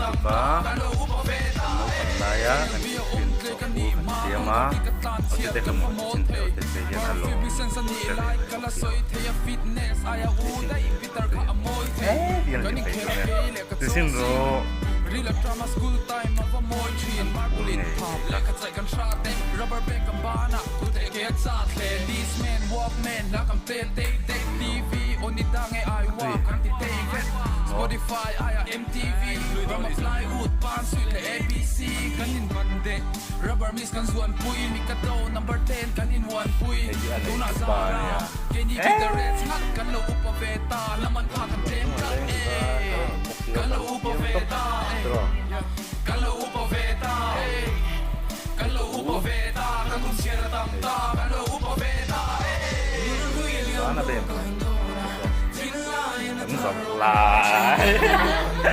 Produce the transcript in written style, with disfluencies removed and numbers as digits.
ti pa kan naupan laia kan tiffin chawhpur kan siam a awte te kha maw chin thei awte te hian a lawm hre ve mai bawk si a hei thing tui e ti an hlim thei dawn e ti sin rawh an phur ngei ngei kha. Hei hi a nei chu pa a nia. Kan zawrh lai.